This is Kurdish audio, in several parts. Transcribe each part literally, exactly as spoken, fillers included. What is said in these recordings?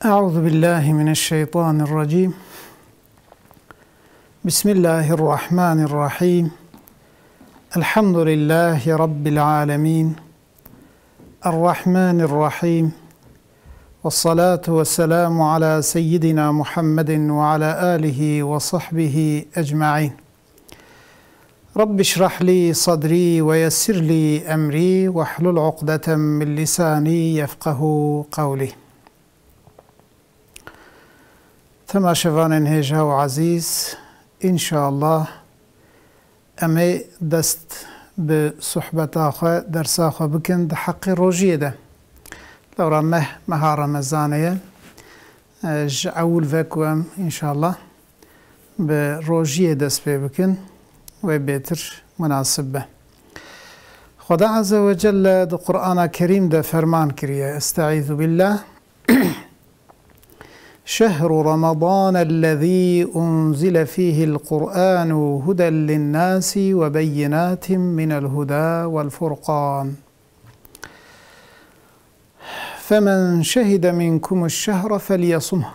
أعوذ بالله من الشيطان الرجيم. بسم الله الرحمن الرحيم. الحمد لله رب العالمين. الرحمن الرحيم. والصلاة والسلام على سيدنا محمد وعلى آله وصحبه أجمعين. رب اشرح لي صدري ويسر لي أمري واحلل عقدة من لساني يفقهوا قولي. Temaşevanên hêja û ezîz, înşallah em ê dest bi sohbeta xwe, dersa xwe bikin di heqê rojiyê de. Lewra meh, meha Remezanê ye. E, ji ewil ve ku em, înşallah, bi rojiyê dest pê bikin, wê bêtir munasib be. Xweda Azze ve Celle di Qur'ana Kerîm de ferman kiriye, Estaizu billah. شهر رمضان الذي أنزل فيه القرآن هدى للناس وبينات من الهدى والفرقان. فمن شهد منكم الشهر فليصمه.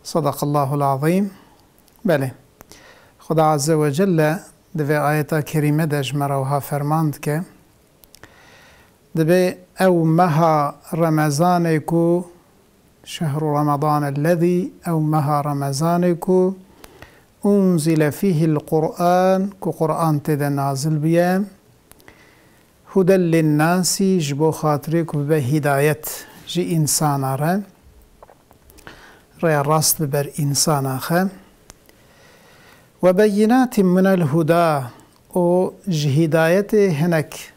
صدق الله العظيم. Belê. Xweda Azze ve Celle di vê ayeta kerîme de ji me re wiha ferman dike. Dibê ew meha Remezanê ku, şehru Ramadan ellezî, ew meha Remezanê ku, unzile fîhil Qur'an, ku Qur'an tê de nazil biye, huden linnasî, ji bo xatirê ku bibe hîdayet ji însana re, rêya rast bi ber însana xe. We beyînatî minel huda, û ji hîdayetê hinek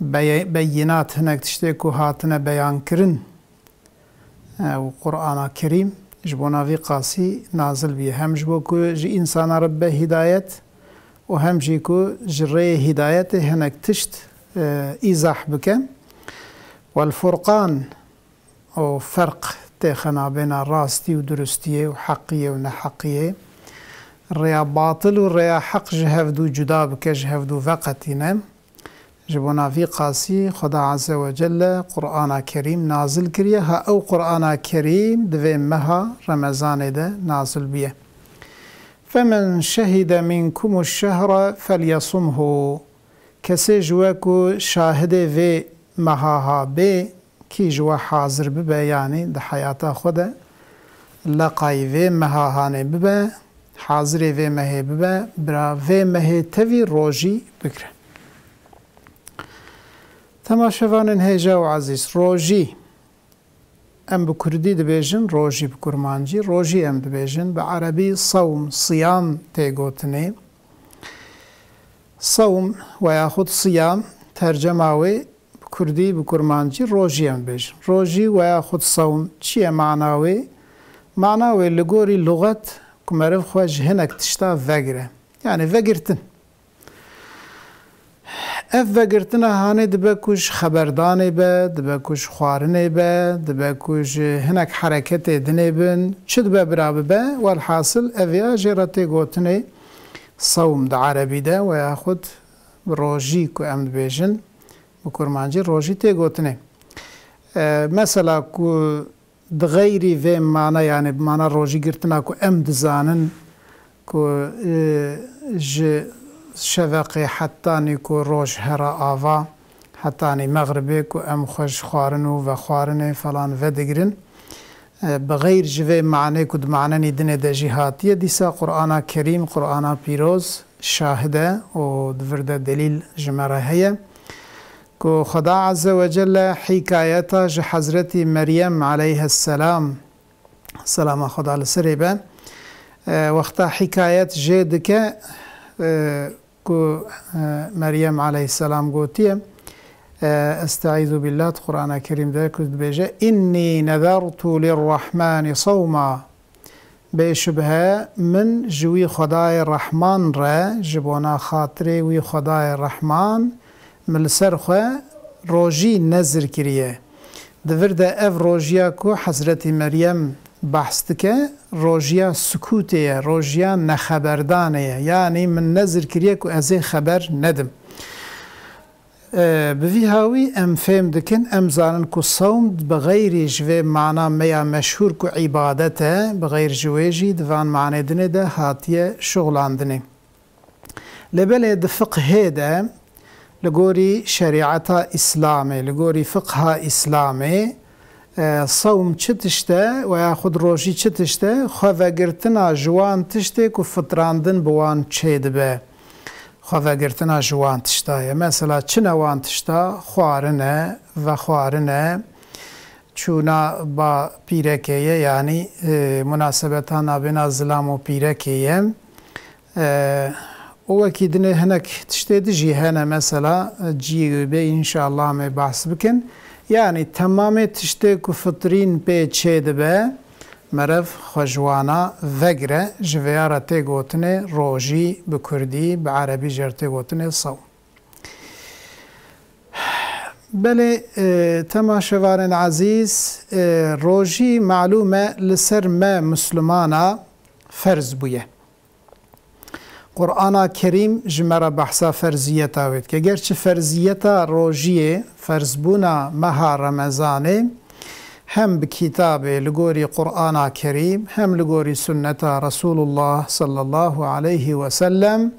beye-, beyînat, hinek tiştê ku hatine beyankirin, e, û Qur'ana Kerîm ji bona vî qasî nazil bûye. Hem ji bo ku ji însana re bibe hîdayet û hem jî ku ji rêyê hîdayetê hinek tişt, e, îzah bike. Wel Furqan, û ferq têxe nabêna rastî û durustiyê û heqiyê û neheqiyê, rêya batil û rêya heq ji hevdû cuda bike, ji hevdû veqetîne. Ji bona vî qasî Xweda Azze ve Celle Qur'ana Kerîm nazil kiriye. Ha ew Qur'ana Kerîm di vê meha Remezanê de nazil bûye. Femen şehide minkumuş şehre felyesumhu. Kesê ji we ku şahidê vê meha ha bê, kî ji we hazir bibe, yanî di heyata xwe de leqayî vê meha hanê bibe, hazirê vê mehê bibe, bira vê mehê tevî rojî bigire. Temaşevanên hêja û ezîz, rojî, em bi kurdî dibêjin rojî, bi kurmancî rojî em dibêjin, bi erebî sewm, siyam tê gotinê. Sewm veyaxud siyam, tercema wê bi kurdî, bi kurmancî rojî em dibêjin. Rojî veyaxud sewm çi ye mana wê? Mana wê li gorî luxet ku meriv xwe ji hinek tişta vegire. Yanî vegirtin. Ev vegirtina hanê dibe ku ji xeberdanê be, dibe ku ji xwarinê be, dibe ku ji hinek hereketê dinê bin, çi dibe bira bibe, welhasil ev ya jê re tê gotinê sewm di erebî de, weyaxud bi rojî ku em dibêjin, bi kurmancî rojî tê gotinê. E, mesela ku Di xeyrî vê mana, yanî bi mana rojî girtina ku em dizanin ku, e, ji şeveqê hetanî ku roj here ava, hetanî mexribê ku em xwe ji xwarin û vexwarinê falan vedigirin. E, bi xeyr ji vê manê ku di manenî dinê de jî hatiye, dîsa Qur'ana Kerîm, Qur'ana Pîroz şahid e û di vir de delîl ji me re heye. Ku Xweda Azze ve Celle hîkayeta ji Hezretî Meryem aleyhisselam, selama Xweda li serê be, e, wexta hîkayet jê dike, e, ku, e, Meryem aleyhisselam gotiye, e, Estaizu billah, di Qur'ana Kerîm de ku dibêje, "Innî nezertu lirrahmani sawma." Bêşubhe min ji wî Xwedayê Rehman re, ji bona xatirê wî Xwedayê Rehman, min li ser xwe rojî nezir kiriye. Di vir de ev rojiya ku Hezretî Meryem behs dike, rojiya sukûtê ye, rojiya nexeberdanê ye. Yanî min nezir kiriye ku ez ê xeber nedim. E, bi vî hawî em fêm dikin, em zanin ku sewm bi xeyrî ji vê mana me ya meşhûr ku îbadet e, bi xeyr ji wê jî di van manê dinê de hatiye şixulandinê. Lê belê di fiqhê de, li gorî şerîeta Îslamê, li gorî fiqha Îslamê, e, sewm çi tişt e we yaxud rojî çi tişt e, xwevegirtina ji wan tiştê ku fitrandin bi wan çêdibe. Xwevegirtina ji wan tişta ye. Mesela çi ne wan tişta? Xwarin e, vexwarin e, çûna ba pîrekê ye, yanî, e, munasebeta nabêna zilam û pîrekê ye. E, û wekî dinê hinek tiştê di jî hene, mesela, e, ciyê wê bê, înşallah, em ê behs bikin. Yanî temamê tiştê ku fitrîn pê çêdibe, meriv xwe ji wana vegire, ji vêya re tê gotinê rojî bi kurdî, bi erebî jî re tê gotinê sewm. Belê, e, temaşevanên ezîz, e, rojî malûm e li ser me Mislimana ferz bûye. Qur'ana Kerîm ji me re behsa ferziyeta wê dike. Gerçi ferziyeta rojiyê, ferzbûna meha Remezanê, hem bi kitabê li gorî Qur'ana Kerîm, hem li gorî sunneta Resulullah sallallahu aleyhi ve sellem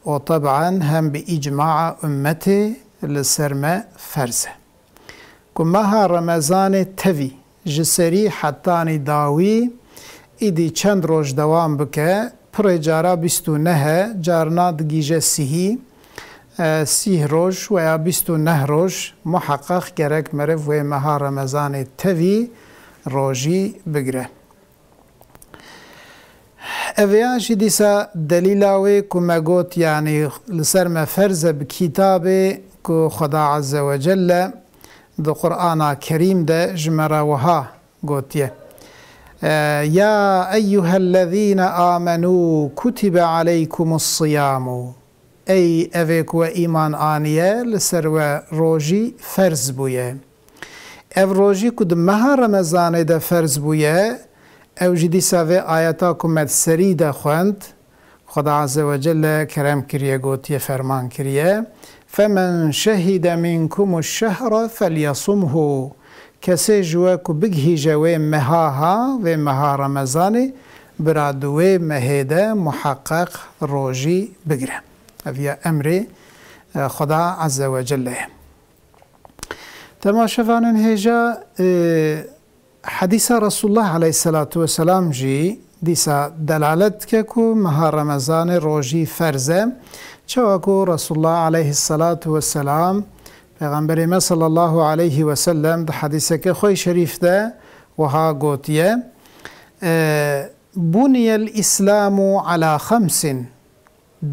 û teb'an hem bi îcmaa ummetê li ser me ferz e. Ku meha Remezanê tevî ji serî hetanî dawî îdî çend roj dewam bike, pirê cara bîst û neh e, carna digihîje sîhî, e, sîh roj weya bîst û neh roj, muheqeq gerek meriv wê meha Remezanê tevî rojî bigire. Ev ya jî dîsa delîla wê ku me got, yanî li ser me ferz e bi kitabê ku Xweda Azze ve Celle di Qur'ana Kerîm de ji me re wiha gotiye, e, "Ya eyyuhellezîne amenû kutibe aleykumus siyamu." Ey evê ku we îman aniye, li ser we rojî ferz bûye. Ev rojî ku di meha Remezanê de ferz bûye, ew jî dîsa vê ayeta ku me di serî de xwend, Xweda Azze ve Celle kerem kiriye, gotiye, ferman kiriye, "Femen şehide minkumuş şehre felyasumhu." Kesê ji we ku bigihîje wê meha ha, vê meha Remezanê, bira di wê mehê de muheqeq rojî bigire. Ev ya emrê, e, Xweda Azze ve Celle ye. Temaşevanên hêja, e, hedîsa Resulullah aleyhisselatu vesselam jî dîsa delalet dike ku meha Remezanê rojî ferz e. Çawa ku Resulullah aleyhisselatu vesselam, Pêxemberê me sallallahu aleyhi ve sellem di hedîseke xwe şerîf de wiha gotiye, e, "Buniyel Îslamu ala xemsin."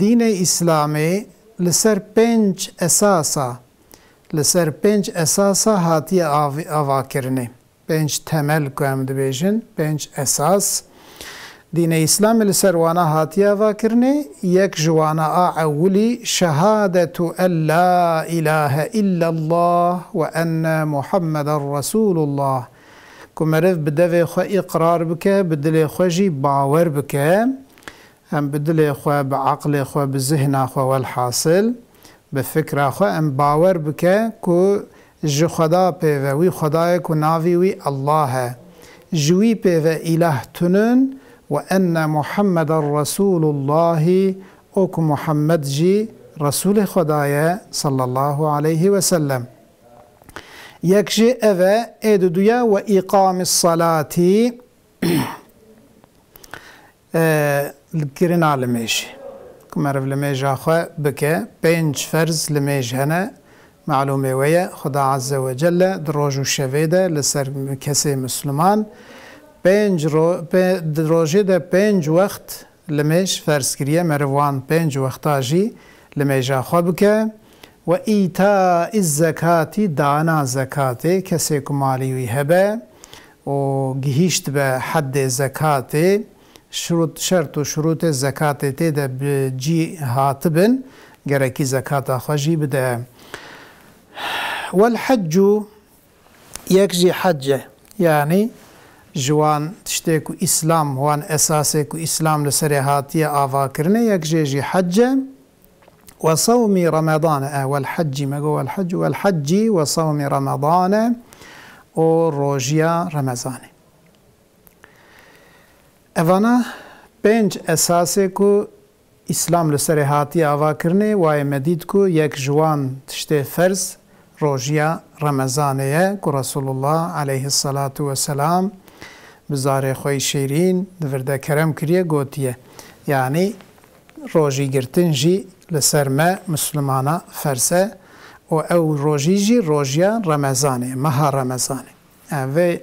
Dînê Îslamê li ser pênc esasa, li ser pênc esasa hatiye av-, avakirinê. Pênc temel ku em dibêjin, pênc esas. Dînê Îslamê li ser wana hatiye avakirinê. Yek ji wana a ewilî, şehadetu en la ilahe illallah ve enne Muhammeden Resulullah. Ku meriv bi devê xwe îqrar bike, bi dilê xwe jî bawer bike. Em bi dilê xwe, bi eqlê xwe, bi zihna xwe, welhasil, bi fikra xwe em bawer bike ku ji Xweda pê ve, wî Xwedayê ku navî wî Allah e, ji wî pê ve îlah tunin, we enne Muhammeden Resûlullahî, û ku Muhammed jî Resûlê Xweda ye, sallallahu aleyhi ve sellem. Yek jê ev e, ê diduya, "Ve îqamis salati", e, kirina limêjê. Ku meriv limêja xwe bike, pênc ferz limêj hene. Malûmê we ye, Xuda Azze ve Celle di roj û şevê de li ser kesê Misliman pênc ro-, pê-, di rojê de pênc wext limêj ferz kiriye. Meriv wan pênc wexta jî limêja xwe bike. "Ve îtaiz zekatî", dana zekatê, kesê ku malî wî hebe û gihîşt be heddê zekatê, şurût, şert û şurûtê zekatê tê de bi cî hatibin, gerekî zekata xwe jî bide. "Wel heccu", yek jî hec e. Yanî ji wan tiştê ku Îslam, wan esasê ku Îslam li serê hatiye avakirinê, yek jê jî hec e. Ve sawmî Remedane, e, wel heccî, me got wel hecc, wel heccî ve sawmî Remedane û rojiya Remezanê. Evana pênc esasê ku Îslam li serê hatiye avakirinê, wayê me dît ku yek ji wan tiştê ferz rojiya Remezanê ye ku Resulullah aleyhisselatu vesselam bi zarê xwe yî şêrîn di vir de kerem kiriye, gotiye. Yanî rojî girtin jî li ser me Mislimana ferz e û ew rojî jî rojiya Remezanê, meha Remezanê. E, vê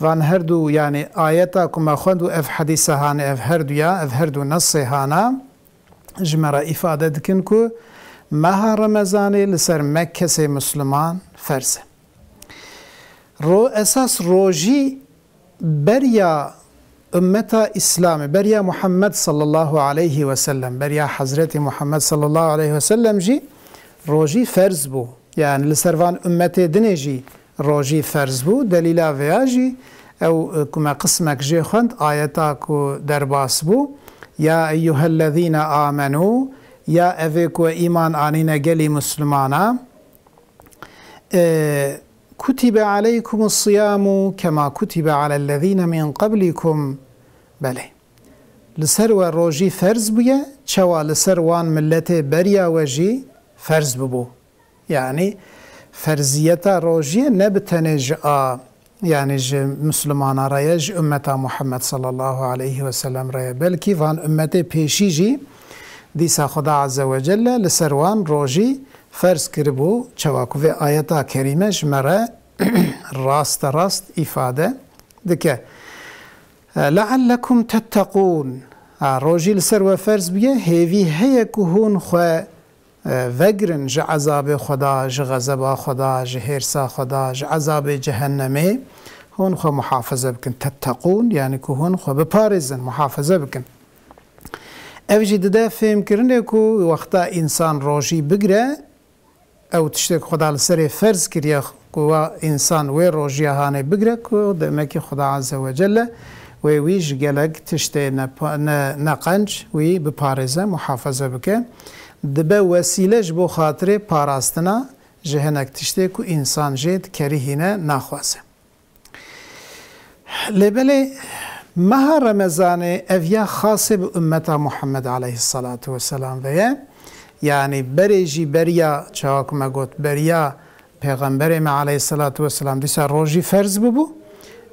van her du, yanî ayeta ku me xwend û ev hedîsa hane, ev her duya, ev her du nesê hana, ji me re îfade dikin ku meha Remezanê li ser me kesê Misliman ferz e. Ro-, esas rojî beriya ummeta Îslamê, beriya Muhammed sallallahu aleyhi ve sellem, beriya Hezretî Muhammed sallallahu aleyhi ve sellem jî rojî ferz bû. Yani li ser van ummetê dinê jî rojî ferz bû. Delîla vêya jî ew, e, ku me qismek jê xwend, ayeta ku derbas bû. Ya eyyuhellezîne amenû, ya evê ku îman anîne gelî Mislimana. E, kutibe aleykumus siyamu kema kutibe alellezîne min qablikum. Belê. Li ser we rojî ferz bûye, çawa li ser wan miletê beriya we jî ferz bibû. Yanî ferziyeta rojiyê ne bi tenê ji a, yanî ji Mislimana re ye, ji ummeta Muhammed sallallahu aleyhi ve sellem re ye. Belkî van ummetê pêşî jî dîsa Xuda Azze ve Celle li ser wan rojî ferz kiribû, çawa ku vê ayeta kerîme ji me re raste rast îfade dike. Leallekum tetteqûn. Ha, rojî li ser we ferz bûye, hêvî heye ku hûn xwe, e, vegirin ji ezabê Xweda, ji xezeba Xweda, ji hêrsa Xweda, ji ezabê cehennemê. Hûn xwe muhafaze bikin. Tetteqûn, yani ku hûn xwe biparêzin, muhafaze bikin. Ev jî dide fêhmkirinê ku wexta însan rojî bigre, ew tiştê ku Xweda li serê ferz kiriye ku wa însan wê rojiya hanê bigre, ku demekî Xweda Azze ve Celle wê wî ji gelek tiştê ne, ne, neqenc wî biparêze, muhafaze bike. Dibe wesîle ji bo xatirê parastina ji hinek tiştê ku însan jê dikerihîne, naxwaze. Lê belê meha Remezanê ev ya xasê bi ummeta Muhammed aleyhissalatu vesselam ve ye. Yanî berê jî beriya, çawa ku me got, beriya Pêxemberê me aleyhissalatu vesselam dîsa rojî ferz bibû.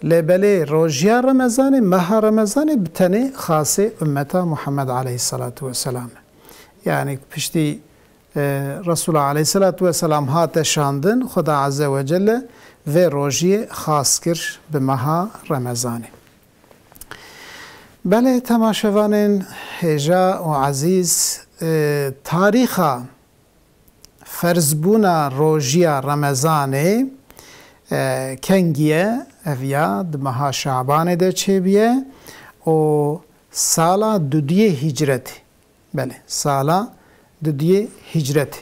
Lê belê rojiya Remezanê, meha Remezanê bi tenê xasê ummeta Muhammed aleyhissalatu vesselam e. Yanî piştî e, Resulullah aleyhissalatu vesselam hate şandin, Xuda Azze ve Celle vê rojiyê xas kir bi meha Remezanê. Belê temaşevanên hêja û ezîz, e, tarîxa ferzbûna rojiya Remezanê, e, kengî ye, ev ya di meha Şabanê de çêbûye û sala dudiyê hîcretê. Belê, sala dudiyê hîcretê.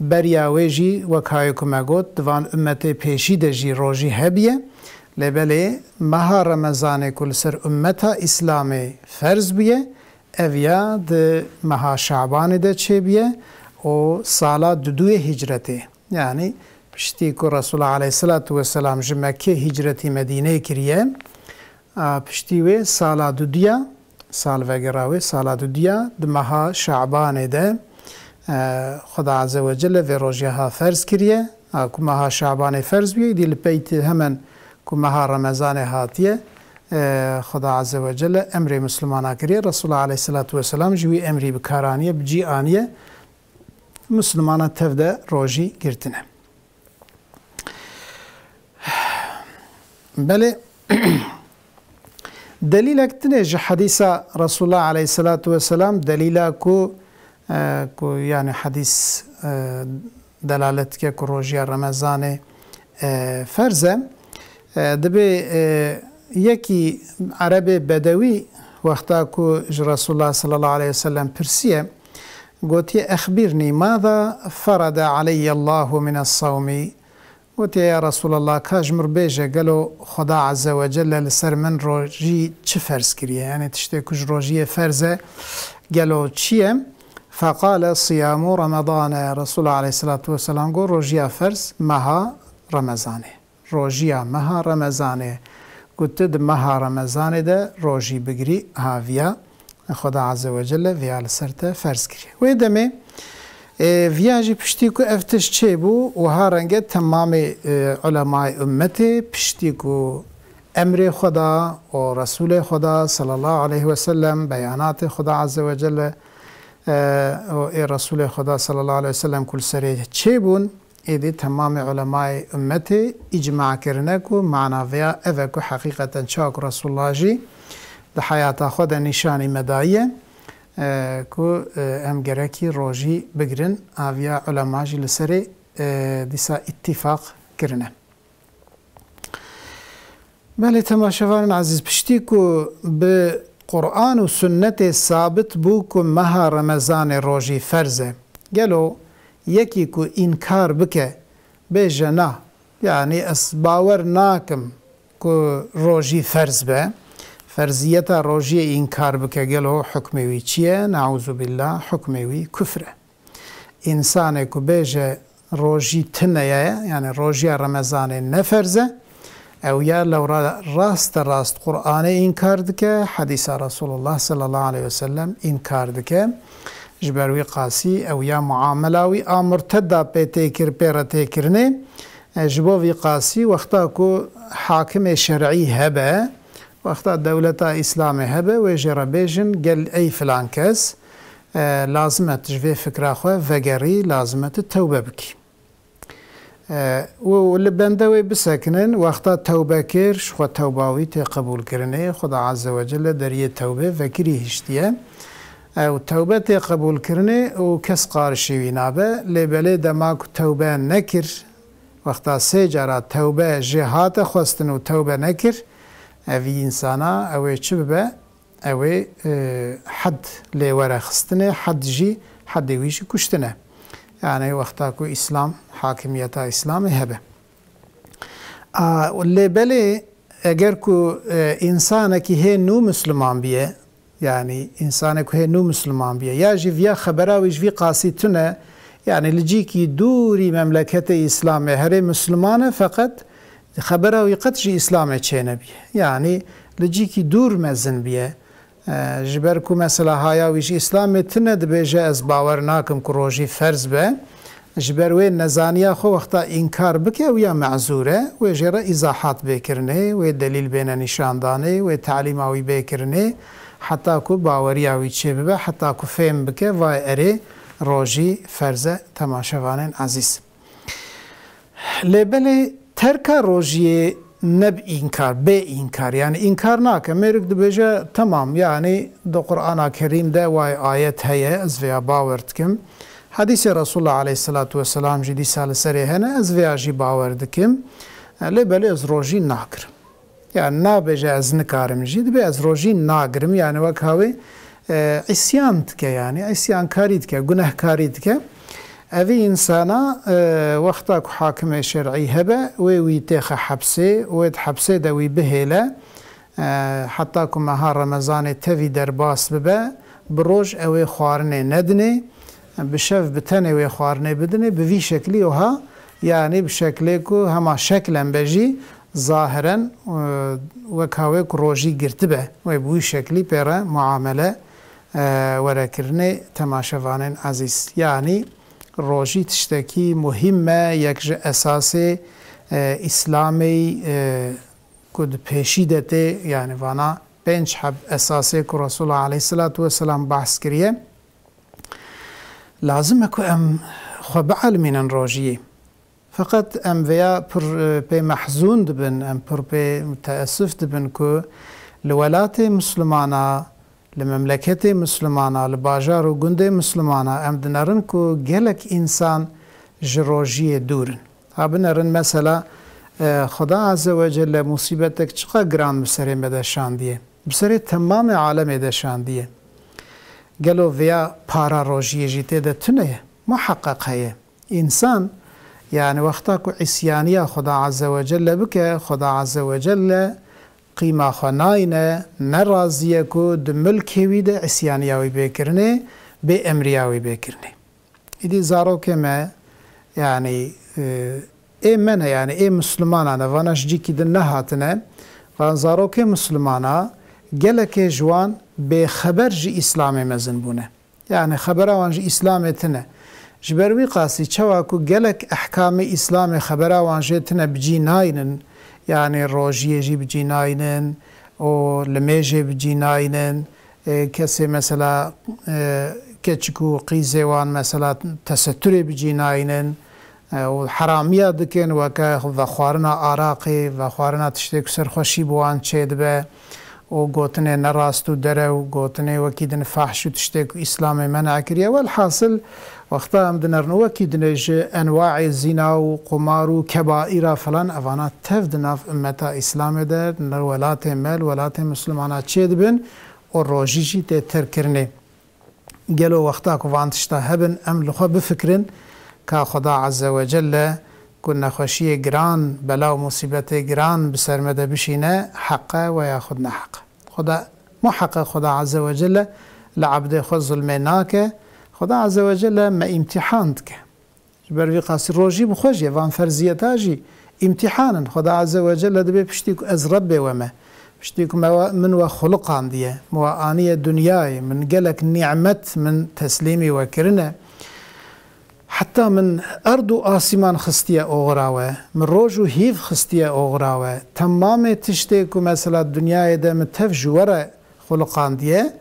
Beriya wê jî, wek hayê ku me got, di van ummetê pêşî de jî rojî hebiye. Lê belê, meha Remezanê ku li ser ummeta Îslamê ferz bûye, ev ya di meha Şabanê de çêbûye û sala duduyê hîcretê. Yanî piştî ku Resulullah aleyhissalatu vesselam ji Mekkê hîcretî Medîneyê kiriye, a, piştî wê sala dudiya, salvegera wê, sala dudiya di meha Şabanê de, e, Xuda Azze ve Celle vê rojiya ha ferz kiriye. A, ku meha Şabanê ferz bûye, îdî li pey ti hemen ku meha Remezanê hatiye, e, Xuda Azze ve Celle emrê Mislimana kiriye. Resulullah aleyhissalatu vesselam jî wî emrî bi kar aniye, bi cî aniye. Mislimana tev de rojî girtine. Belê, delîlek tune ji hedîsa Resulullah aleyhissalatu vesselam, delîla ku, e, ku, yani hedîs, e, delalet dike ku rojiya Remezanê, e, ferz e. E, dibê, e, yekî erebê bedewî wexta ku ji Resulullah sallallahu aleyhi ve sellem pirsiye, gotiye, "Exbirnî, mada ferade aleyye Allahu mine sawmî?" Gotiye, "Ya Resulallah, ka ji mir bêje, gelo Xuda Azze ve Celle li ser min rojî çi ferz kiriye? Yani tiştê ku ji rojiyê ferz e, gelo çi ye?" Feqale siyamu Ramadane. Resulullah aleyhissalatu vesselam got, rojiya ferz meha Remezanê. Rojiya meha Remezanê. Got, tu di meha Remezanê de rojî bigirî, haviya Xweda Azze ve Celle viya li ser te ferz kiriye. Wê demê, e, viya jî piştî ku ev tişt çêbû, wiha renge temamê, e, ulemayê ummetê piştî ku emrê Xweda û Resulê Xweda sallallahu aleyhi ve sellem, beyanatê Xweda Azze ve Celle, e, û ê Resulê Xweda sallallahu aleyhi ve sellem ku li serê çêbûn, êdî temamê ulemayê ummetê îcma kirine ku mana vêya ev e ku heqîqeten çawa ku Resulullah jî di heyata xwe de nîşanî me dayiye, e, ku, e, em gerekî rojî bigirin, aviya ulema jî li serê, e, dîsa îttifaq kirine. Belê temaşevanên ezîz, piştî ku bi Quran û Sunnetê sabit bû ku meha Remezanê rojî ferz e, gelo yekî ku înkar bike, bêje na, yanî ez bawer nakim ku rojî ferz be, ferziyeta rojiyê înkar bike, gelo hukmê wî çi ye? Neûzubillah, hukmê wî kufr e. Însanê ku bêje rojî tune ye, yanî rojiya Remezanê ne ferz e, ew ya lewra raste rast Qur'anê înkar dike, hedîsa Resulullah sallallahu aleyhi ve sellem înkar dike. Ji ber wî qasî ew ya muamela wî a murtedda pê tê kir, pê re tê kirinê. E, ji bo vî qasî wexta ku hakimê şer'î hebe, wexta dewleta Îslamê hebe, wê jê re bêjin, gel ey filan kes, e, lazim e tu ji vê fikra xwe vegerî, lazim e tu tewbe bikî. E, û li bende wê bisekinin, wexta tewbe kir, ji xwe tewba wî tê qebûlkirinê, Xuda Azze ve Celle deriyê tewbê vekirî hiştiye. Ew tewbe tê qebûlkirinê û kes qarişî wî nabe, lê belê dema ku tewbe nekir, wexta sê cara tewbe jê hate xwestin û tewbe nekir, evî însana ew ê çi bibe? Ew ê, e, hed lê were xistinê, hed jî, hedê wî jî kuştin e. Yanî wexta ku Îslam, hakimiyeta Îslamê hebe. A, lê belê eger ku, e, însanekî hê nû Misliman biye, yanî însanek ku hê nû Misliman biye, ya jî viya xebera wî ji vî qasî tune, yanî li cîkî dûrî memleketê Îslamê herê Misliman e, feqet xebera wî qet ji Îslamê çênebiye. Yanî li cîkî dûr mezin biye. E, ji ber ku mesela haya wî ji Îslamê tune, dibêje, ez bawer nakim ku rojî ferz be. Ji ber wê nezaniya xwe wexta înkar bike, ew ya me'zûr e, wê jê re îzahat bê kirinê, wê delîl bêne nîşandanê, wê telîma wî bê kirinê, heta ku baweriya wî çêbibe, heta ku fêm bike, vay erê, rojî ferz e, temaşevanên ezîz. Lê belê terka rojiyê ne bi înkar, bê înkar, yanî înkar nake. Mêrik dibêje, temam, yanî di Qur'ana Kerîm de way ayet heye, ez vêya bawer dikim. Hedîsê Resulullah aleyhisselatu vesselam jî dîsa li serê hene, ez vêya jî bawer dikim. Lê belê ez rojî nagirim. Yanî nabêje ez nikarim jî, dibê ez rojî nagirim, yanî wek hawê, e, îsyan dike, yanî îsyankarî dike, gunehkarî dike. Evî însana, e, wexta ku hakimê şer'î hebe, wê wî têxe hepsê, wê di hepsê de wî bihêle, e, heta ku meha Remezanê tevî derbas bibe, bi roj ew ê xwarinê nedinê, bi şev bi tenê wê xwarinê bidinê, bi vî şeklî wiha, yanî bi şeklê ku hema şeklen be jî, zahiren, e, wek hawê ku rojî girtibe, wê bi wî şeklî pê re muamele, e, were kirinê, temaşevanên ezîz. Yanî rojî tiştekî muhîm e, yek ji esasê, e, Îslamê, e, ku di pêşî de tê, yanî vana pênc heb esasê ku Resulullah aleyhisselatu vesselam behs kiriye. Lazim e ku em xwe bielmînin rojiyê. Feqet em vêya pir, e, pê mehzûn dibin, em pir pê muteesif dibin ku li welatê Mislimana, li memleketê Mislimana, li bajar û gundê Mislimana em dinerin ku gelek însan ji rojiyê dûr in. Ha binerin mesela, e, Xuda Azze ve Celle musîbetek çiqa giran bi serê me de şandiye. Bi serê temamê alemê de şandiye. Gelo vêya para rojiyê jî tê de tune ye? Muheqeq heye. Însan, yanî wexta ku îsyaniya Xuda Azze ve Celle bike, Xuda Azze ve Celle qîma xwe nayne, ne razî ye ku di milkê wî de îsyaniya wî bê kirinê, bê emriya wî bê kirinê. Îdî zarokê me, yanî, e, ê me ne, yanî ê Mislimanan e, vana ji cîkî din nehatine. Van zarokê Mislimana gelekê ji wan bêxeber ji Îslamê mezin bûne. Yanî xebera wan ji Îslamê tine. Ji ber wî qasî çawa ku gelek ehkamê Îslamê xebera wan jê tine bi cî naynin, yanî rojiyê jî bi cî naynin û limêjê bi cî naynin, e, kesê mesela, e, keçik û qîzê wan mesela teseturê bi cî naynin, e, û heramiya dikin weke vexwarina araqê, vexwarina tiştê ku serxweşî bi wan çêdibe û gotinê nerast û derew, gotinê wekî din fahş û tiştê ku Îslamê men'a kiriye. Welhasil, wexta em dinerin û wekî dinê ji enwaê zîna û qumar û kebaîra falan, evana tev di nav ummeta Îslamê de, li welatê me, li welatê Mislimana çêdibin û rojî jî tê terkirinê. Gelo wexta ku van tişta hebin, em li xwe bifikirin ka Xweda Azze ve Celle ku nexweşiyê giran, bela û musîbetê giran bi ser me de bişîne, heq e we yaxud ne heq e? Xweda, muheqeq Xweda Azze ve Celle li ebdê xwe zulmê nake. Xweda Azze ve Celle me îmtîhan dike. Ji ber vî qasî rojî bi xwe jî, van ferziyeta jî îmtîhan in. Xweda Azze ve Celle dibê piştî ku ez Rebbê we me, piştî ku me we, min we xuliqandiye, min we aniye dinyayê, min gelek nîmet min teslîmî we kirine. Heta min erd û asîman xistiye oxira we, min roj û hîv xistiye oxira we. Temamê tiştê ku mesela dinyayê de min tev ji we re xuliqandiye,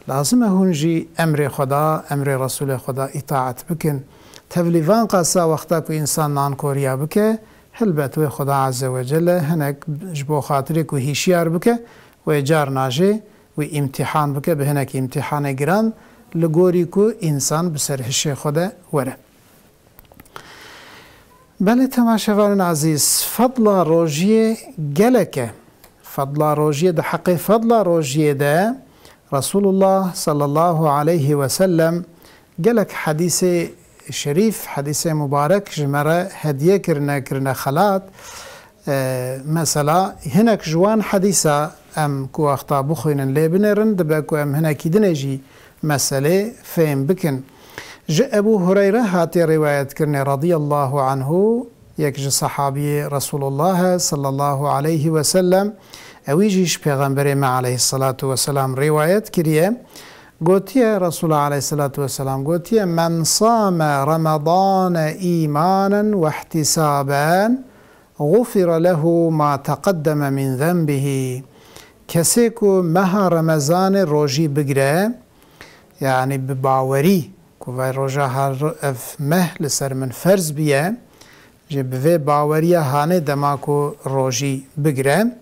lazim e hûn jî emrê Xweda, emrê Resûlê Xweda îtaet bikin. Tevlî van qasa wexta ku însan nankoriya bike, helbet wê Xweda Azze ve Celle hinek ji bo xatirê ku hîşyar bike, wê carna jê wî îmtîhan bike, bi hinek îmtîhanê giran, li gorî ku însan bi ser hişê xwe de were. Belê temaşevanên ezîz, fedla rojiyê gelek e. Fedla rojiyê, di heqê fedla rojiyê de Resulullah sallallahu aleyhi ve sellem gelek hedîsê şerîf, hedîsê mubarek ji me re hediye kirine, kirine xelat. E, mesela hinek ji wan hedîsa em ku wexta bixwînin lê binêrin, dibe ku em hinekî dinê jî meselê fêm bikin. Ji Ebû Hureyre hatiye rîwayetkirinê radiyallahu anhu, yek ji sehabiyê Resulullah e sallallahu aleyhi ve sellem, ewî jî ji Pêxemberê me aleyhissalatu vesselam rîwayet kiriye. Gotiye, Resulullah aleyhissalatu vesselam gotiye, "Men same Ramadane îmanen ve ihtisaben, gufira lehu ma teqeddeme min zenbihi." Kesê ku meha Remezanê rojî bigire, yanî bi bawerî ku vay roja har ev meh li ser min ferz biye, jê bi vê baweriya hanê dema ku rojî bigire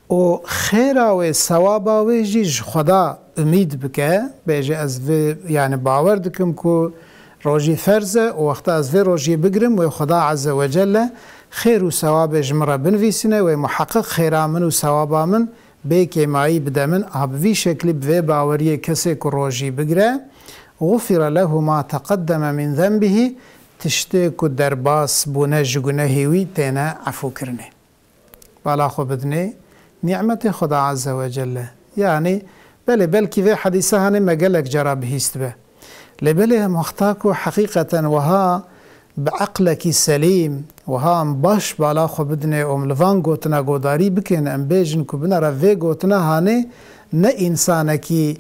û xêra wê, sewaba wê jî ji Xweda umîd bike, bêje, ez vê, yanî bawer dikim ku rojî ferz e û wexta ez vê rojiyê bigrim, wê Xweda Azze ve Celle xêr û sewabê ji min re binivîsîne, wê muheqeq xêra min û sewaba min bê kêmayî bide min. A bi vî şeklî, bi vê baweriyê kesê ku rojî bigire, "Gufira lehu ma teqeddeme min zenbihî", tiştê ku derbas bûne ji gunehê wî têne efûkirinê. Bala xwe bidinê nîmetê Xweda Azze ve Celle. Yanî, belê, belkî vê hedîsa hanê me gelek cara bihîstibe. Lê belê em wexta ku heqîqeten wiha bi eqlekî selîm, wiha em baş bala xwe bidinê û em li van gotina godarî bikin, em bêjin ku binera vê gotina hanê ne însanekî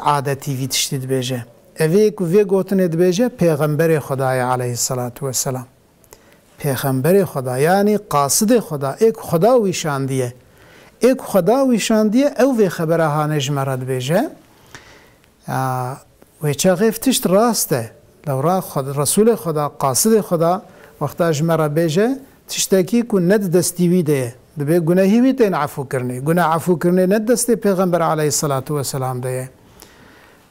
adetî vî tiştî dibêje. Evê ku vê gotinê dibêje, Pêxemberê Xwedayê aleyhisselatu vesselam. Pêxemberê Xweda, yanî qasidê Xweda, ê ku Xweda wî şandiye. Ê ku Xweda wî şandiye, ew vê xebera hanê ji me re dibêje. Ya, wê çaxê ev tişt rast e. Lewra Xwed-, Resûlê Xweda, qasidê Xweda, wexta ji me re bêje, tiştekî ku ne di destî wî de ye. Dibê gunehî wî tên efûkirinê. Guneh efûkirinê ne di destê Pêxember aleyhisselatu vesselam de ye.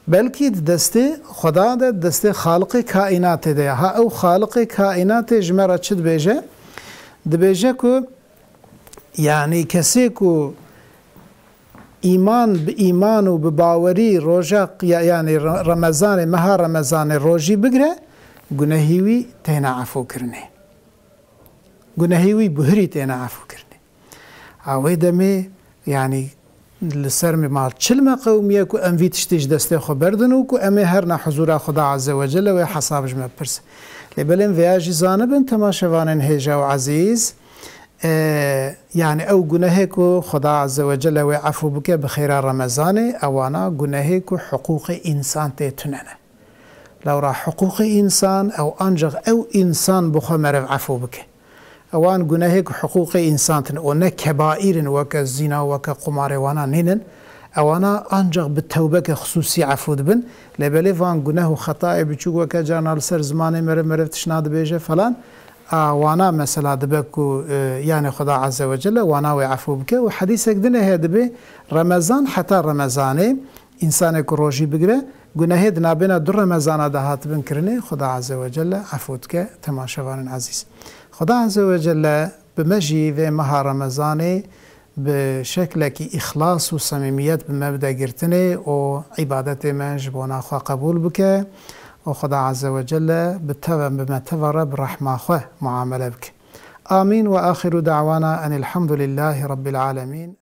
Belkî di destê Xweda de, di destê Xaliqê kaînatê de ye. Ha ew Xaliqê kaînatê ji me re çi dibêje? Dibêje ku, yanî kesê ku îman bi îman û bi bawerî roja qiya-, yanî Re-, Remezanê, meha Remezanê rojî bigire, gunehî wî têne efûkirinê. Gunehî wî buhirî têne efûkirinê. A wê demê, yanî Li ser me mal çil me qewimiye ku em vî tiştî ji destê xwe berdin û ku em ê herna huzûra Xuda Azze ve Celle wê hesab ji me bipirse. Lê belê em vêya jî zanibin, temaşevanên hêja û ezîz, e, yani ew gunehê ku Xuda Azze ve Celle wê efû bike bi xêra Remezanê, ewana gunehê ku hiqûqê însan tê tune ne. Lewra hiqûqê însan, ew ancaq ew însan bi xwe meriv efû bike. Ewan gunehê ku hiqûqê însan tune û ne kebaîr in, weke zîna, weke qumarê, wana nînin. Ewana ancaq bi tewbeke xisûsî efû dibin. Lê belê van guneh û xetayê biçûk weke carna li ser zimanê meriv, meriv tişna dibêje falan. A, wana mesela dibe ku, e, yani Xuda Azze ve Celle wana wê efû bike û hedîsek din heye dibe Remezan heta Remezanê, însanê ku rojî bigire, gunehê di nabêna du Remezana de hatibin kirinê, Xuda Azze ve Celle efû dike, temaşevanên ezîz. Xuda Azze ve Celle bi me jî vê meha Remezanê bi şeklekî îxlas û semîmiyet bi me bide girtinê û îbadetê me ji bona xwe qebûl bike û Xuda Azze ve Celle bi teve, bi me teve re bi rehma xwe muamele bike. Amîn ve axiru da'wana enil hamdulillahî rabbil alemîn.